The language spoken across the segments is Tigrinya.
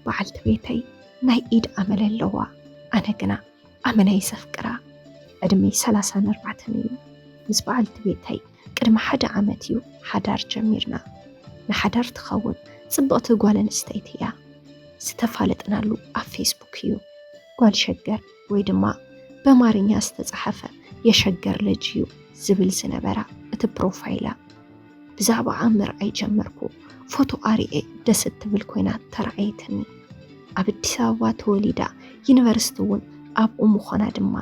በዓልቲ ቤተይ ናይ ኢድ ኣመል ኣለዋ፣ ኣነ ግና ኣመና እየ ዘፍቅራ። ዕድመይ ሰላሳን ኣርባዕተን እዩ። ምስ በዓልቲ ቤተይ ቅድሚ ሓደ ዓመት እዩ ሓዳር ጀሚርና። ንሓዳር ትኸውን ጽብቕቲ ጓል ኣንስተይቲ እያ። ዝተፋለጥናሉ ኣብ ፌስቡክ እዩ። ጓል ሸገር ወይ ድማ ብኣማርኛ ዝተጻሕፈ የሸገር ልጅ እዩ ዝብል ዝነበራ እቲ ፕሮፋይላ። ብዛዕባኣ ምርኣይ ጀመርኩ። ፎቶ ኣርኤ ደስ እትብል ኮይና ተራእየትኒ። ኣብ ኣዲስ ኣበባ ተወሊዳ፣ ዩኒቨርሲቲ እውን ኣብኡ ምዃና ድማ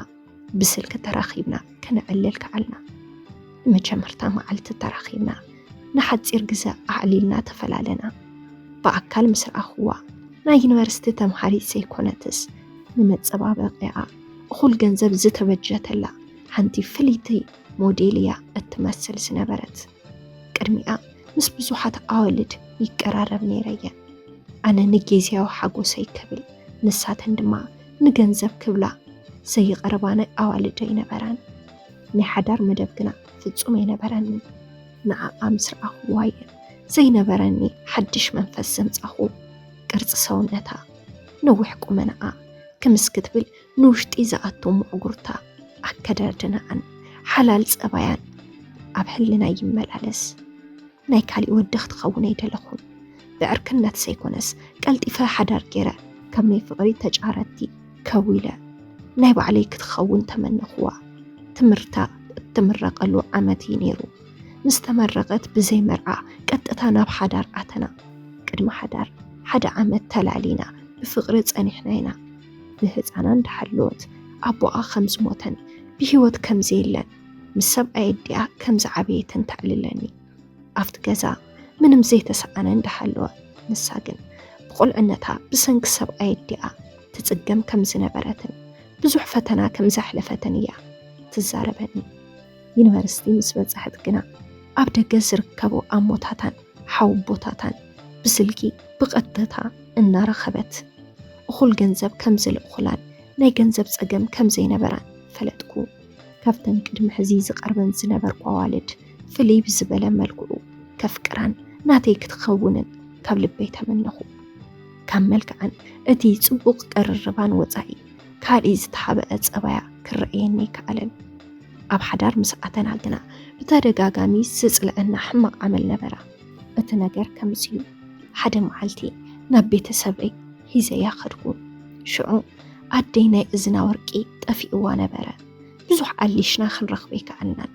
ብስልኪ ተራኺብና ከነዕልል ከኣልና። ንመጀመርታ መዓልቲ ተራኺብና ንሓጺር ግዘ ኣዕሊልና ተፈላለና። ብኣካል ምስ ረኣኽዋ ናይ ዩኒቨርሲቲ ተምሃሪት ዘይኮነትስ፣ ንመጸባበቒኣ እኹል ገንዘብ ዝተበጀተላ ሓንቲ ፍልይቲ ሞዴል እያ እትመስል ዝነበረት። ቅድሚኣ ምስ ብዙሓት ኣዋልድ ይቀራረብ ነይረ እየ። ኣነ ንጊዜያዊ ሓጎሰይ ክብል፣ ንሳተን ድማ ንገንዘብ ክብላ ዘይቐርባኒ ኣዋልድ ኣይነበራን። ናይ ሓዳር መደብ ግና ፍጹም ኣይነበረንን። ንዓኣ ምስ ረኣኽዋ እየ ዘይነበረኒ ሓድሽ መንፈስ ዘምጻኹ። ቅርጺ ሰውነታ፣ ነዊሕ ቁመናኣ፣ ክምስ ክትብል ንውሽጢ ዝኣቱ ምዕጉርታ፣ ኣከዳድናኣን ሓላል ጸባያን ኣብ ሕልናይ ይመላለስ። ናይ ካሊእ ወዲ ክትኸውን ኣይደለኹን። ብዕርክነት ዘይኮነስ ቀልጢፈ ሓዳር ገይረ ካብ ናይ ፍቕሪ ተጫረቲ ከዊለ ናይ ባዕለይ ክትኸውን ተመነኽዋ። ትምህርታ እትምረቐሉ ዓመት እዩ ነይሩ። ምስ ተመረቐት ብዘይ መርዓ ቀጥታ ናብ ሓዳር ኣተና። ቅድሚ ሓዳር ሓደ ዓመት ተላሊና ብፍቕሪ ጸኒሕና ኢና። ንህፃና እንዳሓለወት ኣቦኣ ከም ዝሞተን ብህይወት ከም ዘየለን ምስ ሰብኣይ ኣዲኣ ከም ዝዓበየትን ተዕልለኒ። ኣብቲ ገዛ ምንም ዘይተሰኣነ እንዳሃለወ፣ ንሳ ግን ብቑልዕነታ ብሰንኪ ሰብኣይ ኣዲኣ ትጽገም ከም ዝነበረትን ብዙሕ ፈተና ከም ዘሕለፈትን እያ ትዛረበኒ። ዩኒቨርሲቲ ምስ በጻሕት ግና ኣብ ደገ ዝርከቡ ኣሞታታን ሓወቦታታን ብስልኪ ብቐጥታ እናረኸበት እኹል ገንዘብ ከም ዝልእኹላን ናይ ገንዘብ ጸገም ከም ዘይነበራን ፈለጥኩ። ካብተን ቅድሚ ሕዚ ዝቐርበን ዝነበርኩ ኣዋልድ ፍልይ ብዝበለ መልክዑ ከፍቅራን ናተይ ክትኸውንን ካብ ልበይ ተመነኹ። ካብ መልክዓን እቲ ጽቡቕ ቅርርባን ወጻኢ ካልእ ዝተሓብአ ጸባያ ክረኣየኒ ኣይከኣለን። ኣብ ሓዳር ምስ ኣተና ግና ብተደጋጋሚ ዝጽልአና ሕማቕ ዓመል ነበራ። እቲ ነገር ከምዚ እዩ። ሓደ መዓልቲ ናብ ቤተሰበይ ሒዘያ ከድኩ። ሽዑ ኣደይ ናይ እዝና ወርቂ ጠፊእዋ ነበረ። ብዙሕ ኣሊሽና ክንረኽቦ ኣይከኣልናን።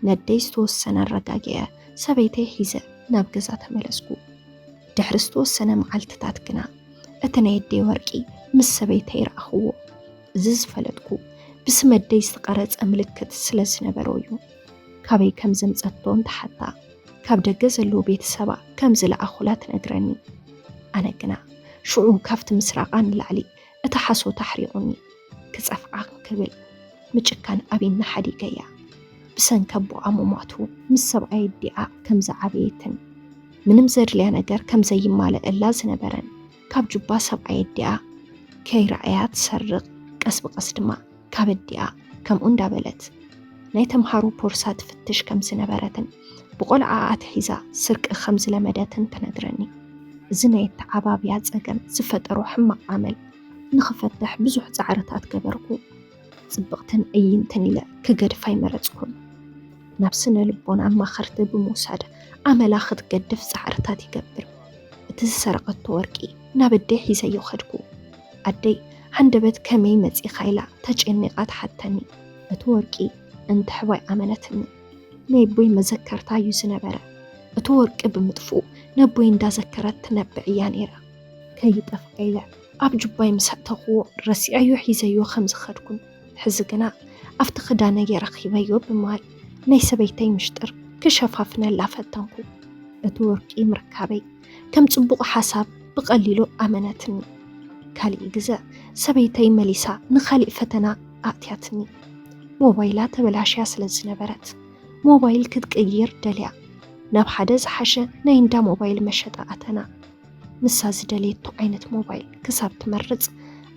ነደይ ዝተወሰነ ኣረጋጊዐ ሰበይተይ ሒዘ ናብ ገዛ ተመለስኩ። ድሕሪ ዝተወሰነ መዓልትታት ግና እቲ ናይ ኣደይ ወርቂ ምስ ሰበይተይ ረኣኽዎ። እዚ ዝፈለጥኩ ብስም ኣደይ ዝተቐረጸ ምልክት ስለ ዝነበሮ እዩ። ካበይ ከም ዘምጸቶ እንተሓታ፣ ካብ ደገ ዘለዉ ቤተሰባ ከም ዝለኣኹላ ትነግረኒ። ኣነ ግና ሽዑ ካብቲ ምስራቓ ንላዕሊ እቲ ሓሶት ኣሕሪቑኒ። ክጸፍዓ ክብል ምጭካን ኣቢና ሓዲገያ። ብሰንኪ ኣቦኣ ምሟቱ ምስ ሰብኣይ ኣዲኣ ከም ዝዓበየትን ምንም ዘድልያ ነገር ከም ዘይማለኣላ ዝነበረን፣ ካብ ጁባ ሰብኣይ ኣዲኣ ከይረኣያ ትሰርቕ፣ ቀስ ብቐስ ድማ ካብ ኣዲኣ ከምኡ እንዳበለት ናይ ተምሃሮ ቦርሳ ትፍትሽ ከም ዝነበረትን ብቆልዓ ኣትሒዛ ስርቂ ከም ዝለመደትን ትነግረኒ። እዚ ናይ ኣተዓባብያ ጸገም ዝፈጠሮ ሕማቕ ኣመል ንኽፈትሕ ብዙሕ ጻዕርታት ገበርኩ። ጽብቕትን እይንትን ኢለ ክገድፋ ኣይመረጽኩን። ናብ ስነ ልቦና ኣማኸርቲ ብምውሳድ ኣመላ ክትገድፍ ጻዕርታት ይገብር። እቲ ዝሰረቐቶ ወርቂ ናብ ኣደይ ሒዘዮ ከድኩ። ኣደይ ሃንደበት ከመይ መጺኻ ኢላ ተጨኒቓ ትሓተኒ። እቲ ወርቂ እንትሕባይ ኣመነትኒ። ናይ ኣቦይ መዘከርታ እዩ ዝነበረ። እቲ ወርቂ ብምጥፍኡ ነቦይ እንዳዘከረት ትነብዕ እያ ነይራ። ከይጠፍኣ ኢለ ኣብ ጁባይ ምስ ኣእተኽዎ ረሲዐዮ ሒዘዮ ከም ዝኸድኩን ሕዚ ግና ኣብቲ ክዳነይ ረኺበዮ ብምባል ናይ ሰበይተይ ምሽጥር ክሸፋፍነላ ፈተንኩ። እቲ ወርቂ ምርካበይ ከም ጽቡቕ ሓሳብ ብቐሊሉ ኣመነትኒ። ካልእ ግዘ ሰበይተይ መሊሳ ንኻልእ ፈተና ኣእትያትኒ። ሞባይላ ተበላሽያ ስለ ዝነበረት ሞባይል ክትቅይር ደልያ ናብ ሓደ ዝሓሸ ናይ እንዳ ሞባይል መሸጣ ኣተና። ንሳ ዝደልየቶ ዓይነት ሞባይል ክሳብ ትመርጽ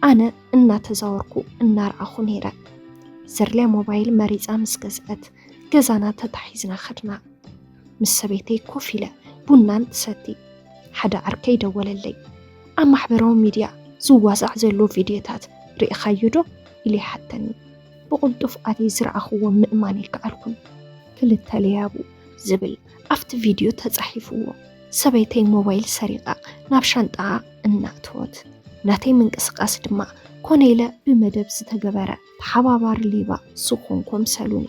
ኣነ እናተዛወርኩ እናረኣኹ ነይረ። ዘድልያ ሞባይል መሪጻ ምስ ገዝአት ገዛና ተታሒዝና ከድና። ምስ ሰበይተይ ኮፍ ኢለ ቡና እንትሰቲ ሓደ ዓርከይ ደወለለይ። ኣብ ማሕበራዊ ሚድያ ዝዋዛዕ ዘሎ ቪድዮታት ርኢኻዮ ዶ? ኢሉ ይሓተኒ። ብቕልጡፍ ኣትየ ዝረኣኽዎ ምእማን ኣይከኣልኩን። ክልተ ለያቡ ዝብል ኣብቲ ቪድዮ ተጻሒፍዎ፣ ሰበይተይ ሞባይል ሰሪቓ ናብ ሻንጣኣ እናእተወት፣ ናተይ ምንቅስቓስ ድማ ኮነ ኢለ ብመደብ ዝተገበረ ተሓባባሪ ሌባ ዝኾንኩ ኣምሰሉኒ።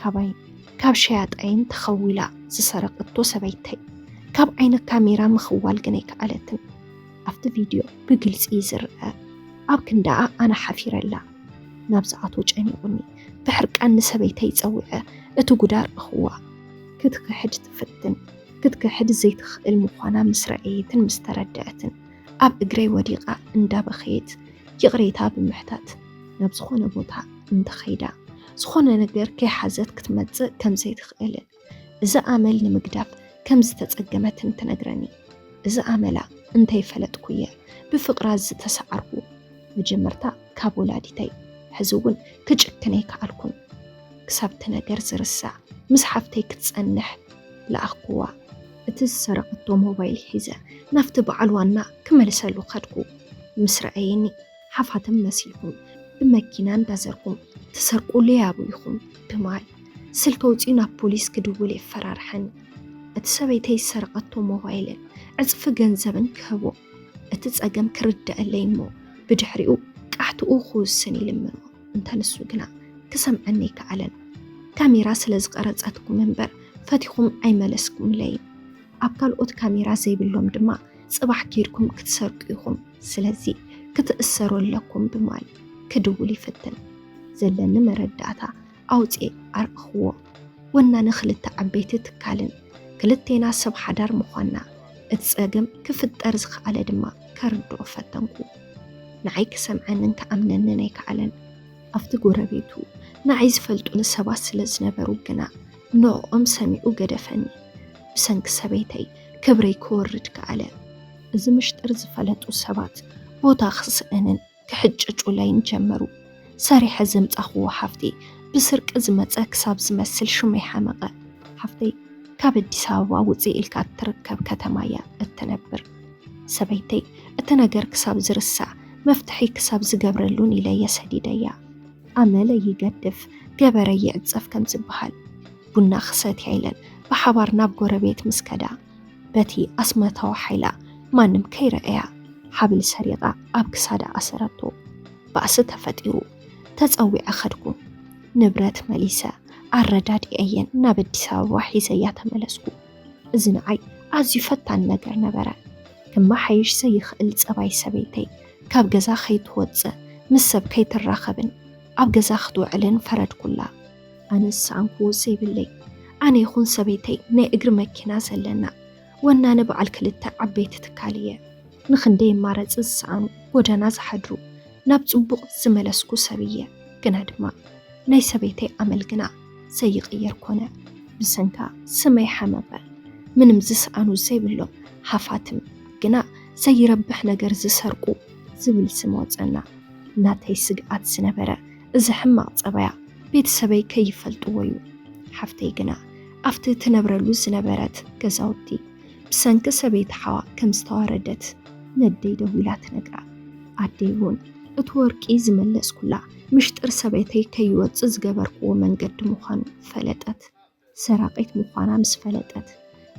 ካባይን ካብ ሸያጣይን ተኸዊላ ዝሰረቐቶ ሰበይተይ ካብ ዓይኒ ካሜራ ምኽዋል ግን ኣይከኣለትን። ኣብቲ ቪድዮ ብግልጺ እዩ ዝረኣ። ኣብ ክንዳኣ ኣነ ሓፊረላ። ናብ ዝኣቶ ጨኒቑኒ። ብሕርቃን ንሰበይተይ ጸዊዐ እቲ ጉዳ ርኢኽዋ። ክትክሕድ ትፍትን። ክትክሕድ ዘይትኽእል ምዃና ምስ ረኣየትን ምስ ተረድአትን፣ ኣብ እግረይ ወዲቓ እንዳበኸየት ይቕሬታ ብምሕታት ናብ ዝኾነ ቦታ እንተኸይዳ፣ ዝኾነ ነገር ከይሓዘት ክትመጽእ ከም ዘይትኽእልን፣ እዚ ኣመል ንምግዳፍ ከም ዝተጸገመትን ትነግረኒ። እዚ ኣመላ እንተይፈለጥኩ'የ ብፍቕራ ዝተሰዓርኩ። መጀመርታ ካብ ወላዲተይ፣ ሕዚ እውን ክጭክን ኣይከኣልኩን። ክሳብ እቲ ነገር ዝርሳዕ፣ ምስ ሓፍተይ ክትጸንሕ ለኣኽኩዋ። እቲ ዝሰረቐቶ ሞባይል ሒዘ ናብቲ በዓል ዋና ክመልሰሉ ከድኩ። ምስ ረኣየኒ፣ ሓፋትም መሲልኩም ብመኪና እንዳዘርኩም ትሰርቁ ለያቡ ኢኹም ብምባል ስልኪ ኣውጺኡ ናብ ፖሊስ ክድውል የፈራርሐኒ። እቲ ሰበይተይ ዝሰረቐቶ ሞባይልን ዕጽፊ ገንዘብን ክህቦ፣ እቲ ጸገም ክርደኣለይ እሞ ብድሕሪኡ ቃሕትኡ ክውስን ይልምኖ። እንተ ንሱ ግና ክሰምዐኒ ኣይከኣለን። ካሜራ ስለ ዝቐረጸትኩም እምበር ፈቲኹም ኣይመለስኩምለይን። ኣብ ካልኦት ካሜራ ዘይብሎም ድማ ጽባሕ ኬድኩም ክትሰርቁ ኢኹም። ስለዚ ክትእሰሩ ኣለኩም ብምባል ክድውል ይፍትን። ዘለኒ መረዳእታ ኣውጽኤ ኣርኣኽዎ። ወናኒ ክልተ ዓበይቲ ትካልን ክልቴና ሰብ ሓዳር ምዃንና፣ እቲ ጸገም ክፍጠር ዝኸኣለ ድማ ከርድኦ ፈተንኩ። ንዓይ ክሰምዐንን ክኣምነንን ኣይከኣለን። ኣብቲ ጎረቤቱ ንዓይ ዝፈልጡኒ ሰባት ስለ ዝነበሩ ግና ንዕኦም ሰሚዑ ገደፈኒ። ብሰንኪ ሰበይተይ ክብረይ ክወርድ ከኣለ። እዚ ምሽጥር ዝፈለጡ ሰባት ቦታ ክስእንን ክሕጭጩለይን ጀመሩ። ሰሪሐ ዘምጻኽዎ ሃፍቲ ብስርቂ ዝመጸ ክሳብ ዝመስል ሽመይ ሓመቐ። ሓፍተይ ካብ ኣዲስ ኣበባ ውጽእ ኢልካ እትርከብ ከተማ እያ እትነብር። ሰበይተይ እቲ ነገር ክሳብ ዝርሳዕ፣ መፍትሒ ክሳብ ዝገብረሉን ኢለየ ሰዲደያ። ኣመለ ይገድፍ፣ ገበረ ይዕጸፍ ከም ዝበሃል፣ ቡና ክሰትያ ኢለን ብሓባር ናብ ጎረቤት ምስ ከዳ፣ በቲ ኣስማታዊ ሓይላ ማንም ከይረኣያ፣ ሓብል ሰሪቓ ኣብ ክሳዳ ኣሰረቶ። ባእሲ ተፈጢሩ። ተጸዊዐ ከድኩ። ንብረት መሊሰ ኣረዳዲኣየን ናብ ኣዲስ ኣበባ ሒዘያ ተመለስኩ። እዚ ንዓይ ኣዝዩ ፈታኒ ነገር ነበረ። ክመሓየሽ ዘይኽእል ጸባይ ሰበይተይ፣ ካብ ገዛ ከይትወጽእ፣ ምስ ሰብ ከይትራኸብን ኣብ ገዛ ክትውዕልን ፈረድኩላ። ኣነ ዝሰኣንክዎ ዘይብለይ፣ ኣነ ይኹን ሰበይተይ ናይ እግሪ መኪና ዘለና ወናኒ በዓል ክልተ ዓበይቲ ትካል እየ። ንኽንደይ ኣማረጺ ዝሰኣኑ፣ ጎደና ዝሓድሩ፣ ናብ ጽቡቕ ዝመለስኩ ሰብ እየ። ግና ድማ ናይ ሰበይተይ ኣመል ግና ዘይቕየር ኮነ። ብሰንካ ስመይ ሓመቐ። ምንም ዝሰኣኑ ዘይብሎም ሃፋትም፣ ግና ዘይረብሕ ነገር ዝሰርቁ ዝብል ስም ወጸና። ናተይ ስግኣት ዝነበረ እዚ ሕማቕ ጸባያ ቤተሰበይ ከይፈልጥዎ እዩ። ሓፍተይ ግና ኣብቲ ትነብረሉ ዝነበረት ገዛውቲ ብሰንኪ ሰበይቲ ሓዋ ከም ዝተዋረደት ነደይ ደዊላ ትነግራ። ኣደይ እውን እቲ ወርቂ ዝመለስኩላ ምሽጥር ሰበይተይ ከይወጽእ ዝገበርክዎ መንገዲ ምዃኑ ፈለጠት። ሰራቒት ምዃና ምስ ፈለጠት፣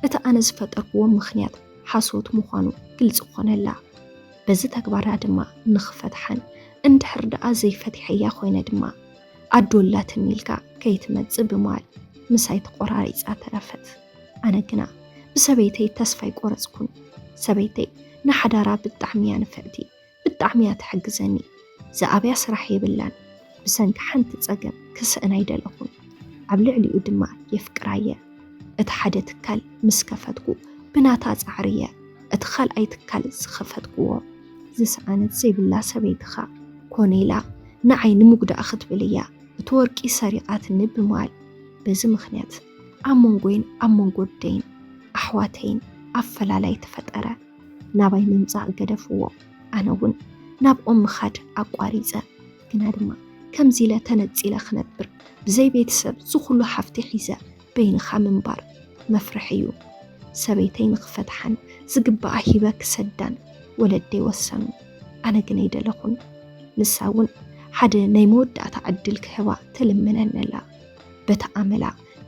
እቲ ኣነ ዝፈጠርክዎ ምኽንያት ሓሶት ምዃኑ ግልጺ ኮነላ። በዚ ተግባራ ድማ ንኽፈትሓን፣ እንድሕር ደኣ ዘይፈቲሐያ ኮይነ ድማ ኣዶ ኣላትኒ ኢልካ ከይትመጽእ ብምባል ምሳይ ተቖራሪጻ ተረፈት። ኣነ ግና ብሰበይተይ ተስፋ ኣይቆረጽኩን። ሰበይተይ ንሓዳራ ብጣዕሚ እያ ንፍዕቲ፣ ብጣዕሚ እያ ትሕግዘኒ። ዝኣብያ ስራሕ የብላን። ብሰንኪ ሓንቲ ጸገም ክስእን ኣይደለኹን። ኣብ ልዕሊኡ ድማ የፍቅራ እየ። እቲ ሓደ ትካል ምስ ከፈትኩ ብናታ ጻዕሪ እየ እቲ ካልኣይ ትካል ዝኸፈትክዎ። ዝሰኣነት ዘይብላ ሰበይትኻ ኮነ ኢላ ንዓይ ንምጉዳእ ክትብል እያ እቲ ወርቂ ሰሪቓትኒ ብምባል በዚ ምኽንያት ኣብ መንጎይን ኣብ መንጎ ኣደይን ኣሕዋተይን ኣፈላላይ ተፈጠረ። ናባይ ምምጻእ ገደፍዎ። ኣነ እውን ናብኦም ምኻድ ኣቋሪጸ። ግና ድማ ከምዚ ኢለ ተነጺለ ክነብር፣ ብዘይ ቤተሰብ ዝኹሉ ሃፍቲ ሒዘ በይንኻ ምንባር መፍርሒ እዩ። ሰበይተይ ንኽፈትሓን ዝግባኣ ሂበ ክሰዳን ወለደይ ወሰኑ። ኣነ ግን ኣይደለኹን። ንሳ እውን ሓደ ናይ መወዳእታ ዕድል ክህባ ትልምነኒ ኣላ። በቲ ኣመላ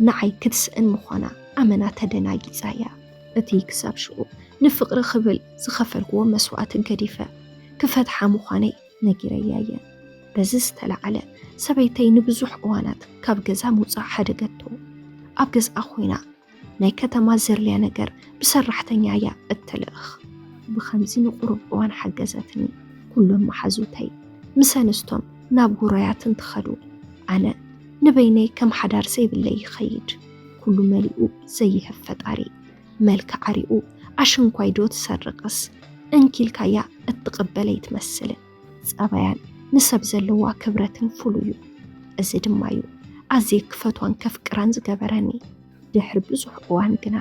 ንዓይ ክትስእን ምዃና ኣመና ተደናጊጻ እያ። እቲ ክሳብ ሽዑ ንፍቕሪ ክብል ዝኸፈልክዎ መስዋእቲ ገዲፈ ክፈትሓ ምዃነይ ነጊረያ እየ። በዚ ዝተላዕለ ሰበይተይ ንብዙሕ እዋናት ካብ ገዛ ምውጻእ ሓደገቶ። ኣብ ገዝኣ ኮይና ናይ ከተማ ዘድልያ ነገር ብሰራሕተኛ እያ እትልእኽ። ብኸምዚ ንቁሩብ እዋን ሓገዘትኒ። ኩሎም መሓዙተይ ምስ ኣንስቶም ናብ ውራያት እንትኸዱ፣ ኣነ ንበይነይ ከም ሓዳር ዘይብለይ ይኸይድ። ኩሉ መሊኡ ዘይህብ ፈጣሪ። መልክዓ ሪኡ ኣሽንኳይ ዶ ትሰርቕስ እንኪልካያ እትቕበል ኣይትመስልን። ጸባያን ንሰብ ዘለዋ ክብረትን ፍሉይ እዩ። እዚ ድማ እዩ ኣዝየ ክፈትዋን ከፍቅራን ዝገበረኒ። ድሕሪ ብዙሕ እዋን ግና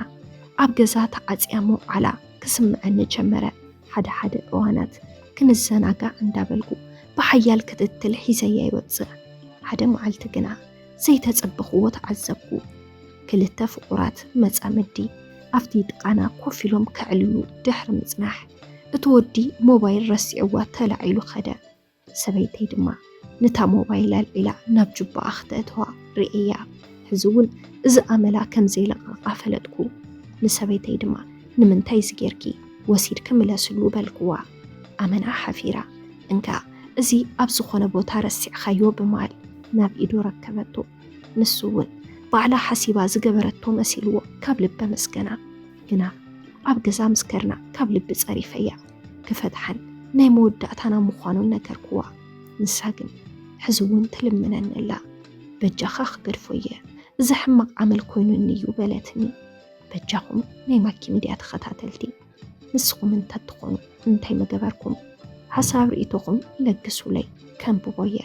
ኣብ ገዛ ተዓጽያ ምውዓላ ክስምዐኒ ጀመረ። ሓደ ሓደ እዋናት ክንዘናጋዕ እንዳበልኩ ብሓያል ክትትል ሒዘያ ይወጽእ። ሓደ መዓልቲ ግና ዘይተጸበኽዎ ተዓዘብኩ። ክልተ ፍቑራት መጻምዲ ኣብቲ ጥቓና ኮፍ ኢሎም ከዕልሉ ድሕሪ ምጽናሕ፣ እቲ ወዲ ሞባይል ረሲዕዋ ተላዒሉ ኸደ። ሰበይተይ ድማ ነታ ሞባይል ኣልዒላ ናብ ጁባኣ ክተእትዋ ርእየያ። ሕዚ እውን እዚ ኣመላ ከም ዘይለቐቓ ፈለጥኩ። ንሰበይተይ ድማ፣ "ንምንታይ እዚ ጌርኪ? ወሲድኪ ምለስሉ" በልክዋ። ኣመና ሓፊራ፣ "እንካ እዚ ኣብ ዝኾነ ቦታ ረሲዕኻዮ" ብምባል ናብ ኢዱ ረከበቶ። ንሱ እውን ባዕላ ሓሲባ ዝገበረቶ መሲልዎ ካብ ልቢ ኣመስገና። ግና ኣብ ገዛ ምስ ከድና ካብ ልቢ ጸሪፈያ። ክፈትሓን ናይ መወዳእታና ምዃኑን ነገርክዋ። ንሳ ግን፣ "ሕዚ እውን ትልምነኒ ኣላ። በጃኻ ክገድፎ እየ፣ እዚ ሕማቕ ዓመል ኮይኑኒ እዩ" በለትኒ። በጃኹም ናይ ማኪ ሚድያ ተኸታተልቲ፣ ንስኹም እንተትኾኑ እንታይ ምገበርኩም? ሓሳብ ርእይቶኹም ለግሱለይ፣ ከንብቦ እየ።